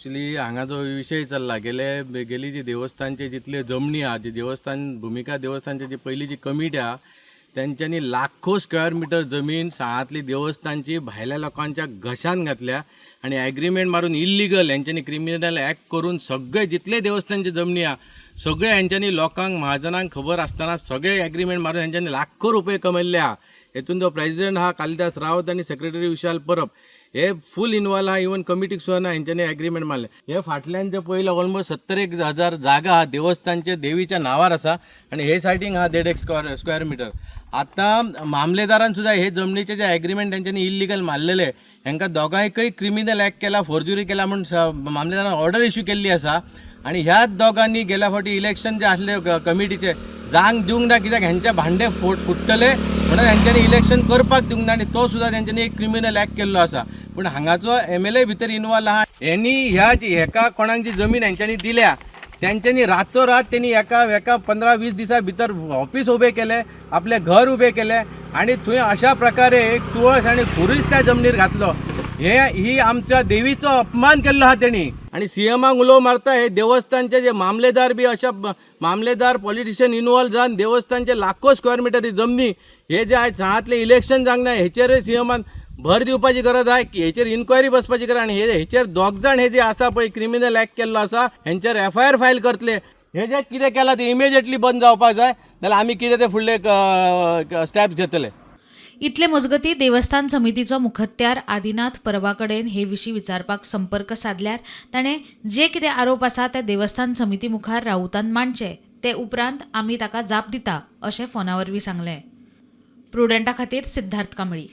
Actually हांगा जो विशय चल्ला, गेले गेली जी देवस्थानचे जितले जमनी आहा, जी देवस्थान भुमिका देवस्थानची जी पयली जी कमिटी आहा, तेंच्यांनी लाखो स्क्वेअर मिटर जमीन साळांतली देवस्थानची भायल्या लोकांच्या घशान घातल्या आनी एग्रीमेंट मारून इल्लिगल हेंच्यांनी क्रिमिनल एक्ट करून सगळे जितले देवस्थानचे जमनी आहा सगळे हेंच्यांनी लोकांक महाजनांक खबर आसतना सगळे एग्रीमेंट मारून हेंच्यांनी लाखो रुपये कमयल्ले आहा. हेतून जो प्रेजिडेंट आहा कालिदास रावत आनी सेक्रेटरी विशाल परब हे फूल इनवॉल्व आहा. इवन कमिटीक सुद्दां ना हेंच्यांनी एग्रीमेंट मारले. हे फाटल्यान जे पयले ऑलमोस्ट 70,000 जागा आहा देवस्थानचे देवीच्या नांवार आसा आनी हे सायडीक आहा 1.5 स्क्वेअर मिटर. आतां मामलेदारान सुद्दां हे जमनीचे जे एग्रीमेंट तेंच्यांनी इल्लिगल मारलेले, हेंकां दोगांयकय क्रिमिनल एक्ट केला, फोर्जुरी केला म्हूण मामलेदारान ऑर्डर इश्यू केल्ली आसा. आनी ह्याच दोगांनी गेल्या फावटी इलेक्शन जे आसले कमिटीचे जांग दिवंक ना, कित्याक हेंचे भांडे फुट्टले म्हणून हेंच्यांनी इलेक्शन करपाक दिवंक ना आनी तो सुद्दां तेंच्यांनी एक क्रिमिनल एक्ट केल्लो आसा. पूण हांगाचो एमएलए भितर इनवॉल्व आहा. हेंणी ह्या हेका कोणाक जी जमीन हेंच्यांनी दिल्या, तेंच्यांनी रातोरात तेणी एका एका 15-20 दिसां भितर ऑफिस उबें केलें, आपलें घर उबें केलें आनी थंय अशा प्रकारे एक तुळस आनी खुरीस त्या जमनीर घातलो. हे ही आमच्या देवीचो अपमान केल्लो आहा तेणी. आनी सीएमाक उलो मारता, हे देवस्थानचे जे मामलेदार बी अशा मामलेदार पॉलिटिशियन इनवॉल्व जावन देवस्थानचे लाखो स्क्वेअर मिटर ही जमनी हे जे आयज साळांतलें इलेक्शन जावंक ना, हेचेरय सीएमान भर दिवपाची गरज आहे की हेचेर इन्क्वायरी बसपाची गरज. आनी हे हेचेर दोग जाण हे जे आसा पळय क्रिमिनल एक्ट केल्लो आसा, हेंचेर एफआयआर फायल करतले. हे जे कितें केलां तें इमिजिएटली बंद जावपाक जाय, नाल्यार आमी कितें ते फुडले स्टेप्स घेतले. इतले मजगती देवस्थान समितीचो मुखत्यार आदिनाथ परबा कडेन हे विशीं विचारपाक संपर्क सादल्यार ताणें जे कितें आरोप आसा ते देवस्थान समिती मुखार राऊतान मांडचे, ते उपरांत आमी ताका जाप दिता अशें फोना वरवीं सांगलें. प्रुडंटा खातीर सिद्धार्थ कांबळी.